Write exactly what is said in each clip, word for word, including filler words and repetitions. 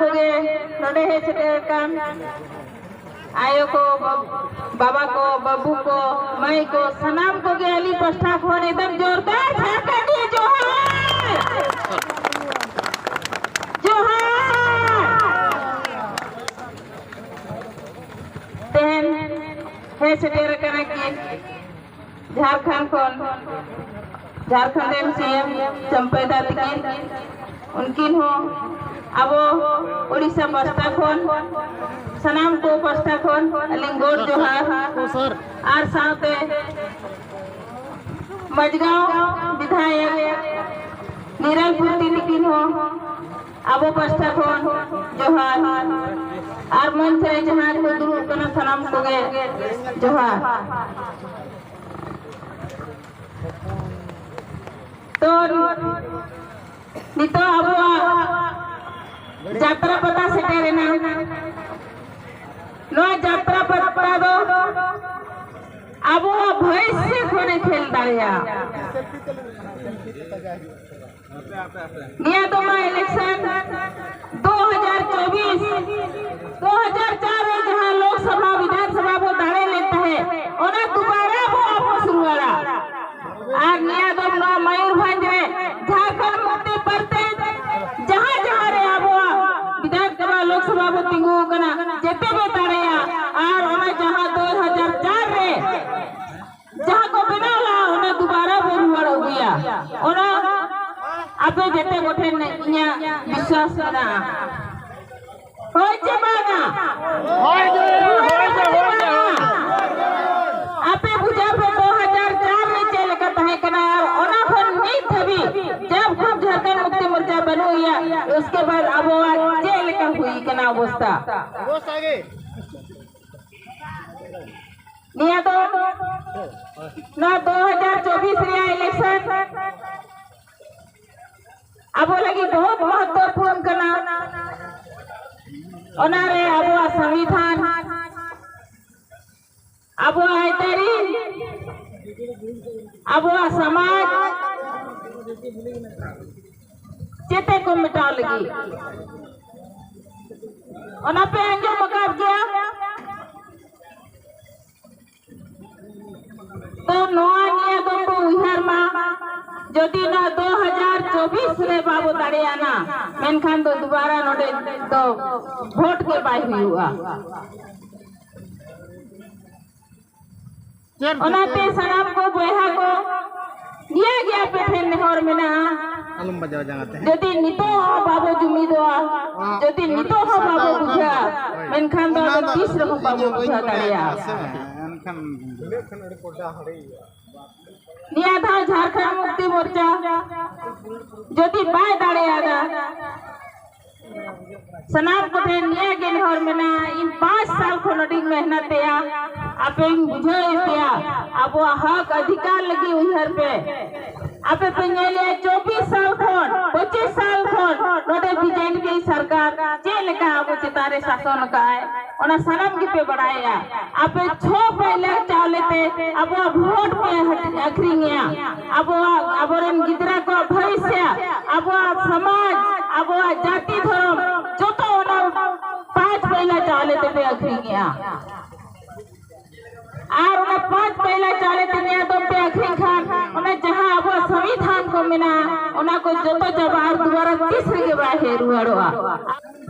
ᱠᱚᱜᱮ ᱱᱚᱰᱮ ᱦᱮᱡ ᱥᱮᱴᱮᱨ ᱟᱠᱟᱱ ᱟᱭᱳ ᱠᱚ, ᱵᱟᱵᱟ ᱠᱚ, ᱵᱟᱹᱵᱩ ᱠᱚ, ᱢᱟᱹᱭ ᱠᱚ, ᱥᱟᱱᱟᱢ ᱠᱚᱜᱮ ᱟᱹᱞᱤᱧ ᱯᱟᱥᱴᱟ ᱠᱷᱚᱱ ᱮᱠᱫᱚᱢ ᱡᱳᱨᱫᱟᱨ ᱡᱷᱟᱲᱠᱷᱚᱸᱰᱤ ᱡᱚᱦᱟᱨ᱾ ᱡᱚᱦᱟᱨ᱾ ᱛᱮᱦᱮᱧ ᱦᱮᱡ ᱥᱮᱴᱮᱨ ᱟᱠᱟᱱᱟ ᱠᱤᱱ ᱡᱷᱟᱲᱠᱷᱚᱸᱰ ᱠᱷᱚᱱ, ᱡᱷᱟᱲᱠᱷᱚᱸᱰ ᱨᱮᱱ ᱥᱤ ᱮᱢ ᱪᱟᱢᱯᱟᱭ ᱫᱟ ᱛᱟᱹᱠᱤᱱ, ᱩᱱᱠᱤᱱ ᱦᱚᱸ ᱟᱵᱚ ᱳᱰᱤᱥᱟ ᱯᱟᱥᱴᱟ ᱠᱷᱚᱱ, ᱥᱟᱱᱟᱢ ᱠᱚ ᱯᱟᱥᱴᱟ ᱠᱷᱚᱱ ᱟᱹᱞᱤᱧ ᱜᱚᱰ ᱡᱚᱦᱟᱨ᱾ ᱟᱨ ᱥᱟᱶᱛᱮ ᱢᱟᱡᱽᱜᱟᱸᱣ ᱵᱤᱫᱷᱟᱭᱚᱠ ᱱᱤᱨᱟᱞ ᱯᱩᱨᱛᱤ ᱛᱟᱹᱠᱤᱱ ᱦᱚᱸ ᱟᱵᱚ ᱯᱟᱥᱴᱟ ᱠᱷᱚᱱ ᱡᱚᱦᱟᱨ᱾ ᱟᱨ ᱢᱚᱧᱪ ᱨᱮ ᱡᱟᱦᱟᱸ ᱠᱚ ᱫᱩᱲᱩᱵ ᱠᱟᱱᱟ, ᱥᱟᱱᱟᱢ ᱠᱚᱜᱮ ᱡᱚᱦᱟᱨ᱾ ᱛᱚ, ᱱᱤᱛᱚᱜ ᱟᱵᱚᱣᱟᱜ ᱡᱟᱛᱨᱟ ᱯᱟᱛᱟ ᱥᱮᱴᱮᱨᱮᱱᱟ᱾ ᱱᱚᱣᱟ ᱡᱟᱛᱨᱟ ᱯᱟᱛᱟ ᱫᱚ ᱟᱵᱚᱣᱟᱜ ᱵᱷᱚᱵᱤᱥᱥᱚ ᱠᱷᱚᱱᱮ ᱠᱷᱮᱞ ᱫᱟᱲᱮᱭᱟᱜᱼᱟ᱾ ᱱᱤᱭᱟᱹ ᱫᱚ ᱢᱟ election ᱫᱩ ᱦᱟᱡᱟᱨ ᱪᱚᱵᱵᱤᱥ, ᱫᱩ ᱦᱟᱡᱟᱨ ᱪᱟᱨ ᱨᱮ ᱡᱟᱦᱟᱸ ᱞᱳᱠᱥᱚᱵᱷᱟ, ᱵᱤᱫᱷᱟᱱ ᱥᱚᱵᱷᱟ ᱵᱚ ᱫᱟᱲᱮ ᱞᱮᱱ ᱛᱟᱦᱮᱸᱫ, ᱚᱱᱟ ᱫᱩᱵᱟᱨᱟ ᱵᱚ ᱟᱯᱚᱥ ᱨᱩᱣᱟᱹᱲᱟ᱾ ᱟᱨ ᱱᱤᱭᱟᱹ ᱫᱚ ᱱᱚᱣᱟ ᱢᱚᱭᱩᱨᱵᱷᱚᱸᱡᱽ ᱨᱮ ᱡᱷᱟᱲᱠᱷᱚᱸᱰ ᱢᱩᱠᱛᱤ ᱯᱨᱚᱛᱮᱠ ᱡᱟᱦᱟᱸ ᱡᱟᱦᱟᱸ ᱨᱮ ᱟᱵᱚᱣᱟᱜ ᱵᱤᱫᱷᱟᱱ ᱥᱚᱵᱷᱟ, ᱞᱳᱠᱥᱚᱵᱷᱟ ᱵᱚ ᱛᱤᱸᱜᱩ ᱟᱠᱟᱱᱟ, ᱡᱮᱛᱮ ᱵᱚ ᱫᱟᱲᱮᱭᱟᱜᱼᱟ᱾ ᱟᱨ ᱚᱱᱟ ᱡᱟᱦᱟᱸ ᱫᱩ ᱦᱟᱡᱟᱨ ᱪᱟᱨ ᱨᱮ ᱡᱟᱦᱟᱸ ᱠᱚ ᱵᱮᱱᱟᱣ ᱞᱟᱜᱼᱟ, ᱚᱱᱟ ᱫᱩᱵᱟᱨᱟ ᱵᱚ ᱨᱩᱣᱟᱹᱲ ᱟᱹᱜᱩᱭᱟ᱾ ᱚᱱᱟ ᱟᱯᱮ ᱡᱮᱛᱮ ᱠᱚᱴᱷᱮᱱ ᱤᱧᱟᱹᱜ ᱵᱤᱥᱣᱟᱥ ᱢᱮᱱᱟᱜᱼᱟ᱾ ᱦᱳᱭ ᱪᱮ ᱵᱟᱝᱟ? ᱦᱳᱭ ᱜᱮ, ᱦᱳᱭ ᱜᱮ, ᱦᱳᱭ ᱜᱮ᱾ ᱟᱯᱮ ᱵᱩᱡᱷᱟᱹᱣ ᱯᱮ, ᱫᱩ ᱦᱟᱡᱟᱨ ᱪᱟᱨ ᱨᱮ ᱪᱮᱫ ᱞᱮᱠᱟ ᱛᱟᱦᱮᱸ ᱠᱟᱱᱟ ᱟᱨ ᱚᱱᱟ ᱠᱷᱚᱱ ᱱᱤᱛ ᱫᱷᱟᱹᱵᱤᱡ ᱡᱟᱵ ᱠᱷᱚᱱ ᱡᱷᱟᱲᱠᱷᱚᱸᱰ ᱢᱩᱠᱛᱤ ᱢᱳᱨᱪᱟ ᱵᱟᱹᱱᱩᱜ ᱜᱮᱭᱟ, ᱩᱥᱠᱮ ᱵᱟᱫ ᱟᱵᱚᱣᱟᱜ ᱪᱮᱫ ᱞᱮᱠᱟ ᱦᱩᱭ ᱠᱟᱱᱟ ᱚᱵᱚᱥᱛᱟ? ᱱᱤᱭᱟᱹ ᱫᱚ ᱱᱚᱣᱟ ᱫᱩ ᱦᱟᱡᱟᱨ ᱪᱚᱵᱵᱤᱥ ᱨᱮᱭᱟᱜ election ᱟᱵᱚ ᱞᱟᱹᱜᱤᱫ ᱵᱚᱦᱩᱛ ᱢᱚᱦᱚᱛᱛᱚᱯᱩᱨᱱ ᱠᱟᱱᱟ᱾ ᱚᱱᱟᱨᱮ ᱟᱵᱚᱣᱟᱜ ᱥᱚᱝᱵᱤᱫᱷᱟᱱ, ᱟᱵᱚᱣᱟᱜ ᱟᱹᱭᱫᱟᱹᱨᱤ, ᱟᱵᱚᱣᱟᱜ ᱥᱚᱢᱟᱡᱽ ᱪᱮᱛᱮ ᱠᱚ ᱢᱮᱴᱟᱣ ᱞᱟᱹᱜᱤᱫ ᱚᱱᱟ ᱯᱮ ᱟᱸᱡᱚᱢ ᱟᱠᱟᱫ ᱜᱮᱭᱟ᱾ ᱛᱚ ᱱᱚᱣᱟ ᱱᱤᱭᱟᱹ ᱫᱚ ᱵᱚ ᱩᱭᱦᱟᱹᱨ ᱢᱟ, ᱡᱩᱫᱤ ᱱᱚᱣᱟ ᱫᱩ ᱦᱟᱡᱟᱨ ᱪᱚᱵᱵᱤᱥ ᱨᱮ ᱵᱟᱵᱚ ᱫᱟᱲᱮᱭᱟᱜᱼᱟ, ᱢᱮᱱᱠᱷᱟᱱ ᱫᱚ ᱫᱩᱵᱟᱨᱟ ᱱᱚᱰᱮ ᱫᱚ ᱵᱷᱳᱴ ᱜᱮ ᱵᱟᱭ ᱦᱩᱭᱩᱜᱼᱟ᱾ ᱚᱱᱟᱛᱮ ᱥᱟᱱᱟᱢ ᱠᱚ ᱵᱚᱭᱦᱟ ᱠᱚ, ᱱᱤᱭᱟᱹ ᱜᱮ ᱟᱯᱮ ᱴᱷᱮᱱ ᱱᱮᱦᱚᱨ ᱢᱮᱱᱟᱜᱼᱟ, ᱟᱞᱚᱢ ᱵᱟᱡᱟᱣ ᱡᱟᱸᱜᱟ ᱛᱮ᱾ ᱡᱩᱫᱤ ᱱᱤᱛᱚᱜ ᱦᱚᱸ ᱵᱟᱵᱚ ᱡᱩᱢᱤᱫᱚᱜᱼᱟ, ᱡᱩᱫᱤ ᱱᱤᱛᱚᱜ ᱦᱚᱸ ᱵᱟᱵᱚ ᱵᱩᱡᱷᱟᱹᱣᱟ, ᱢᱮᱱᱠᱷᱟᱱ ᱫᱚ ᱟᱫᱚ ᱛᱤᱥ ᱨᱮᱦᱚᱸ ᱵᱟᱵᱚ ᱵᱩᱡᱷᱟᱹᱣ ᱫᱟᱲᱮᱭᱟᱜᱼᱟ᱾ ᱱᱤᱭᱟᱹ ᱫᱷᱟᱣ ᱡᱷᱟᱲᱠᱷᱚᱸᱰ ᱢᱩᱠᱛᱤ ᱢᱳᱨᱪᱟ ᱡᱩᱫᱤ ᱵᱟᱭ ᱫᱟᱲᱮᱭᱟᱫᱟ, ᱥᱟᱱᱟᱢ ᱠᱚᱴᱷᱮᱱ ᱱᱤᱭᱟᱹ ᱜᱮ ᱱᱮᱦᱚᱨ ᱢᱮᱱᱟᱜᱼᱟ, ᱤᱧ ᱯᱟᱸᱪ ᱥᱟᱞ ᱠᱷᱚᱱ ᱟᱹᱰᱤᱧ ᱢᱮᱦᱱᱚᱛᱮᱜᱼᱟ, ᱟᱯᱮᱧ ᱵᱩᱡᱷᱟᱹᱣᱮᱫ ᱯᱮᱭᱟ, ᱟᱵᱚᱣᱟᱜ ᱦᱚᱠ ᱚᱫᱷᱤᱠᱟᱨ ᱞᱟᱹᱜᱤᱫ ᱩᱭᱦᱟᱹᱨ ᱯᱮ᱾ ᱟᱯᱮ ᱯᱮ ᱧᱮᱞᱮᱜᱼᱟ, ᱪᱚᱵᱵᱤᱥ ᱥᱟᱞ ᱠᱷᱚᱱ, ᱯᱚᱸᱪᱤᱥ ᱥᱟᱞ ᱠᱷᱚᱱ ᱱᱚᱰᱮ ᱵᱤᱡᱮᱯᱤ ᱥᱚᱨᱠᱟᱨ ᱪᱮᱫ ᱞᱮᱠᱟ ᱟᱵᱚ ᱪᱮᱛᱟᱱ ᱨᱮ ᱥᱟᱥᱚᱱ ᱟᱠᱟᱫᱼᱟᱭ, ᱚᱱᱟ ᱥᱟᱱᱟᱢ ᱜᱮᱯᱮ ᱵᱟᱲᱟᱭᱟ᱾ ᱟᱯᱮ ᱪᱷᱚ ᱯᱟᱹᱭᱞᱟᱹ ᱪᱟᱣᱞᱮ ᱛᱮ ᱟᱵᱚᱣᱟᱜ ᱵᱷᱳᱴ ᱯᱮ ᱟᱹᱠᱷᱨᱤᱧᱮᱜᱼᱟ, ᱟᱵᱚᱣᱟᱜ, ᱟᱵᱚᱨᱮᱱ ᱜᱤᱫᱽᱨᱟᱹ ᱠᱚᱣᱟᱜ ᱵᱷᱚᱵᱤᱥᱥᱚ, ᱟᱵᱚᱣᱟᱜ ᱥᱚᱢᱟᱡᱽ, ᱟᱵᱚᱣᱟᱜ ᱡᱟᱹᱛᱤ ᱫᱷᱚᱨᱚᱢ, ᱡᱚᱛᱚ ᱚᱱᱟ ᱯᱟᱸᱪ ᱯᱟᱹᱭᱞᱟᱹ ᱪᱟᱣᱞᱮ ᱛᱮᱯᱮ ᱟᱹᱠᱷᱨᱤᱧᱮᱜᱼᱟ᱾ ᱟᱨ ᱚᱱᱟ ᱯᱟᱸᱪ ᱯᱟᱹᱭᱞᱟᱹ ᱪᱟᱣᱞᱮ ᱛᱮ ᱱᱤᱭᱟᱹ ᱫᱚᱢ ᱯᱮ ᱟᱹᱠᱷᱨᱤᱧ ᱠᱷᱟᱱ, ᱚᱱᱟ ᱡᱟᱦᱟᱸ ᱟᱵᱚᱣᱟᱜ ᱥᱚᱝᱵᱤᱫᱷᱟᱱ ᱠᱚ ᱢᱮᱱᱟᱜᱼᱟ, ᱚᱱᱟ ᱠᱚ ᱡᱚᱛᱚ ᱪᱟᱵᱟᱜᱼᱟ ᱟᱨ ᱫᱩᱵᱟᱨᱟ ᱛᱤᱥ ᱨᱮᱜᱮ ᱵᱟᱭ ᱦᱮᱡ ᱨᱩᱣᱟᱹᱲᱚᱜᱼᱟ᱾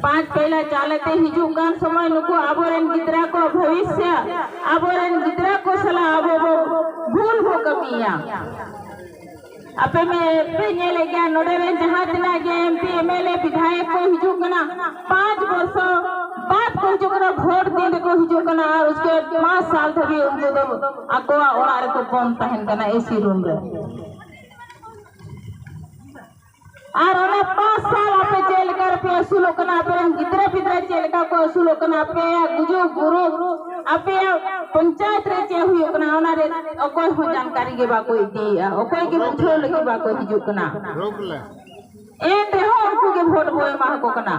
ᱯᱟᱸᱪ ᱯᱟᱹᱭᱞᱟᱹ ᱪᱟᱣᱞᱮ ᱛᱮ ᱦᱤᱡᱩᱜ ᱠᱟᱱ ᱥᱚᱢᱚᱭ ᱱᱩᱠᱩ ᱟᱵᱚᱨᱮᱱ ᱜᱤᱫᱽᱨᱟᱹ ᱠᱚ ᱵᱷᱚᱵᱤᱥᱥᱚ, ᱟᱵᱚᱨᱮᱱ ᱜᱤᱫᱽᱨᱟᱹ ᱠᱚ ᱥᱟᱞᱟᱜ ᱟᱵᱚ ᱵᱚ ᱵᱷᱩᱞ ᱵᱚ ᱠᱟᱹᱢᱤᱭᱟ᱾ ᱟᱯᱮ ᱢᱮ-, ᱯᱮ ᱧᱮᱞᱮᱫ ᱜᱮᱭᱟ, ᱱᱚᱰᱮ ᱨᱮᱱ ᱡᱟᱦᱟᱸ ᱛᱤᱱᱟᱹᱜ ᱜᱮ M P, M L A, ᱵᱤᱫᱷᱟᱭᱚᱠ ᱠᱚ ᱦᱤᱡᱩᱜ ᱠᱟᱱᱟ, ᱯᱟᱸᱪ ᱵᱚᱨᱥᱚ ᱵᱟᱫ ᱠᱚ ᱦᱤᱡᱩᱜ ᱠᱟᱱᱟ, ᱵᱷᱳᱴ ᱫᱤᱱ ᱨᱮᱠᱚ ᱦᱤᱡᱩᱜ ᱠᱟᱱᱟ ᱟᱨ ᱩᱥᱠᱮ ᱯᱟᱸᱪ ᱥᱟᱞ ᱫᱷᱟᱹᱵᱤᱡ ᱩᱱᱠᱩ ᱫᱚ ᱟᱠᱚᱣᱟᱜ ᱚᱲᱟᱜ ᱨᱮᱠᱚ ᱵᱚᱱᱫ ᱛᱟᱦᱮᱱ ᱠᱟᱱᱟ, ᱮ ᱥᱤ ᱨᱩᱢ ᱨᱮ᱾ ᱟᱨ ᱚᱱᱟ ᱯᱟᱸᱪ ᱥᱟᱞ ᱟᱯᱮ ᱪᱮᱫ ᱞᱮᱠᱟ ᱨᱮᱯᱮ ᱟᱹᱥᱩᱞᱚᱜ ᱠᱟᱱᱟ, ᱟᱯᱮ ᱨᱮᱱ ᱜᱤᱫᱽᱨᱟᱹ ᱯᱤᱫᱽᱨᱟᱹ ᱪᱮᱫ ᱞᱮᱠᱟ ᱠᱚ ᱟᱹᱥᱩᱞᱚᱜ ᱠᱟᱱᱟ, ᱟᱯᱮᱭᱟᱜ ᱜᱩᱡᱩᱜ ᱜᱩᱨᱩᱜ, ᱟᱯᱮᱭᱟᱜ ᱯᱚᱧᱪᱟᱭᱮᱛ ᱨᱮ ᱪᱮᱫ ᱦᱩᱭᱩᱜ ᱠᱟᱱᱟ, ᱚᱱᱟ ᱨᱮ ᱚᱠᱚᱭ ᱦᱚᱸ ᱡᱟᱱᱠᱟᱨᱤ ᱜᱮ ᱵᱟᱠᱚ ᱤᱫᱤᱭᱮᱫᱼᱟ, ᱚᱠᱚᱭ ᱜᱮ ᱵᱩᱡᱷᱟᱹᱣ ᱞᱟᱹᱜᱤᱫ ᱵᱟᱠᱚ ᱦᱤᱡᱩᱜ ᱠᱟᱱᱟ᱾ ᱮᱱ ᱨᱮᱦᱚᱸ ᱩᱱᱠᱩ ᱜᱮ ᱵᱷᱳᱴ ᱵᱚ ᱮᱢᱟ ᱠᱚ ᱠᱟᱱᱟ᱾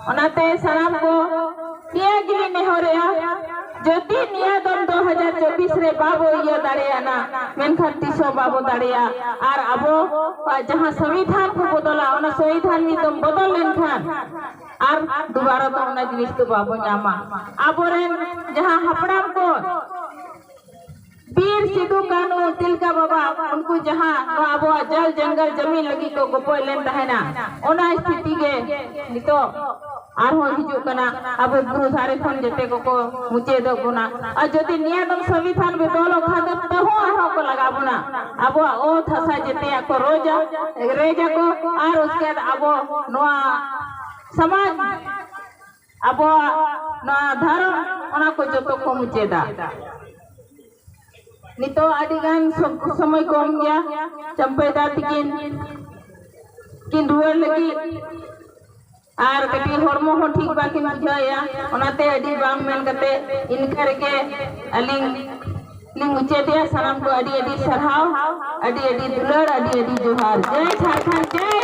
ᱚᱱᱟᱛᱮ ᱥᱟᱱᱟᱢ ᱠᱚ ᱱᱤᱭᱟᱹ ᱜᱮᱞᱤᱧ ᱱᱮᱦᱚᱨᱮᱜᱼᱟ, ᱡᱩᱫᱤ ᱱᱤᱭᱟᱹ ᱫᱚᱢ ᱫᱩ ᱦᱟᱡᱟᱨ ᱪᱚᱵᱵᱤᱥ ᱨᱮ ᱵᱟᱵᱚ ᱤᱭᱟᱹ ᱫᱟᱲᱮᱭᱟᱜᱼᱟ, ᱢᱮᱱᱠᱷᱟᱱ ᱛᱤᱥ ᱦᱚᱸ ᱵᱟᱵᱚ ᱫᱟᱲᱮᱭᱟᱜᱼᱟ᱾ ᱟᱨ ᱟᱵᱚ ᱡᱟᱦᱟᱸ ᱥᱚᱝᱵᱤᱫᱷᱟᱱ ᱠᱚ ᱵᱚᱫᱚᱞᱟ, ᱚᱱᱟ ᱥᱚᱝᱵᱤᱫᱷᱟᱱ ᱱᱤᱛᱚᱝ ᱵᱚᱫᱚᱞ ᱞᱮᱱᱠᱷᱟᱱ ᱟᱨ ᱫᱩᱵᱟᱨᱟ ᱫᱚ ᱚᱱᱟ ᱡᱤᱱᱤᱥ ᱫᱚ ᱵᱟᱵᱚ ᱧᱟᱢᱟ᱾ ᱟᱵᱚᱨᱮᱱ ᱡᱟᱦᱟᱸ ᱦᱟᱯᱲᱟᱢ ᱠᱚ ᱵᱤᱨ ᱥᱤᱫᱩ ᱠᱟᱹᱱᱦᱩ ᱛᱤᱞᱠᱟ ᱵᱟᱵᱟ ᱩᱱᱠᱩ ᱡᱟᱦᱟᱸ ᱱᱚᱣᱟ ᱟᱵᱚᱣᱟᱜ ᱡᱚᱞ ᱡᱚᱝᱜᱚᱞ ᱡᱚᱢᱤᱱ ᱞᱟᱹᱜᱤᱫ ᱠᱚ ᱜᱚᱯᱚᱡ ᱞᱮᱱ ᱛᱟᱦᱮᱱᱟ, ᱚᱱᱟ ᱥᱛᱷᱤᱛᱤ ᱜᱮ ᱱᱤᱛᱚᱜ ᱟᱨᱦᱚᱸ ᱦᱤᱡᱩᱜ ᱠᱟᱱᱟ᱾ ᱟᱵᱚ ᱵᱩᱨᱩ ᱫᱷᱟᱨᱮ ᱠᱷᱚᱱ ᱡᱮᱛᱮ ᱠᱚᱠᱚ ᱢᱩᱪᱟᱹᱫᱚᱜ ᱵᱚᱱᱟ᱾ ᱟᱨ ᱡᱩᱫᱤ ᱱᱤᱭᱟᱹ ᱫᱚ ᱥᱚᱝᱵᱤᱫᱷᱟᱱ ᱵᱚᱫᱚᱞᱚᱜ ᱠᱷᱟᱱ ᱫᱚ ᱛᱟᱹᱦᱩ ᱟᱨᱦᱚᱸ ᱠᱚ ᱞᱟᱜᱟ ᱵᱚᱱᱟ᱾ ᱟᱵᱚᱣᱟᱜ ᱚᱛ ᱦᱟᱥᱟ ᱡᱮᱛᱮᱭᱟᱜ ᱠᱚ ᱨᱚᱡᱟ, ᱨᱮᱡᱟᱠᱚ᱾ ᱟᱨ ᱩᱥᱠᱮ ᱵᱟᱫ ᱟᱵᱚ ᱱᱚᱣᱟ ᱥᱚᱢᱟᱡᱽ, ᱟᱵᱚᱣᱟᱜ ᱱᱚᱣᱟ ᱫᱷᱚᱨᱚᱢ, ᱚᱱᱟ ᱠᱚ ᱡᱚᱛᱚ ᱠᱚ ᱢᱩᱪᱟᱹᱫᱟ᱾ ᱱᱤᱛᱚᱜ ᱟᱹᱰᱤ ᱜᱟᱱ ᱥᱚᱢ-, ᱥᱚᱢᱚᱭ ᱠᱚᱢ ᱜᱮᱭᱟ᱾ ᱪᱟᱢᱯᱟᱭ ᱫᱟ ᱛᱤᱠᱤᱱ ᱠᱤᱱ ᱨᱩᱣᱟᱹᱲ ᱞᱟᱹᱜᱤᱫ ᱟᱨ ᱠᱟᱹᱴᱤᱡ ᱦᱚᱲᱢᱚ ᱦᱚᱸ ᱴᱷᱤᱠ ᱵᱟᱹᱠᱤᱱ ᱵᱩᱡᱷᱟᱹᱣᱮᱫᱼᱟ, ᱚᱱᱟᱛᱮ ᱟᱹᱰᱤ ᱵᱟᱝ ᱢᱮᱱ ᱠᱟᱛᱮ ᱤᱱᱠᱟᱹ ᱨᱮᱜᱮ ᱟᱹᱞᱤᱧ ᱞᱤᱧ ᱢᱩᱪᱟᱹᱫᱮᱜᱼᱟ᱾ ᱥᱟᱱᱟᱢ ᱠᱚ ᱟᱹᱰᱤ ᱟᱹᱰᱤ ᱥᱟᱨᱦᱟᱣ, ᱟᱹᱰᱤ ᱟᱹᱰᱤ ᱫᱩᱞᱟᱹᱲ, ᱟᱹᱰᱤ ᱟᱹᱰᱤ ᱡᱚᱦᱟᱨ᱾ ᱡᱟᱭ ᱡᱷᱟᱲᱠᱷᱚᱸᱰ, ᱡᱟᱭ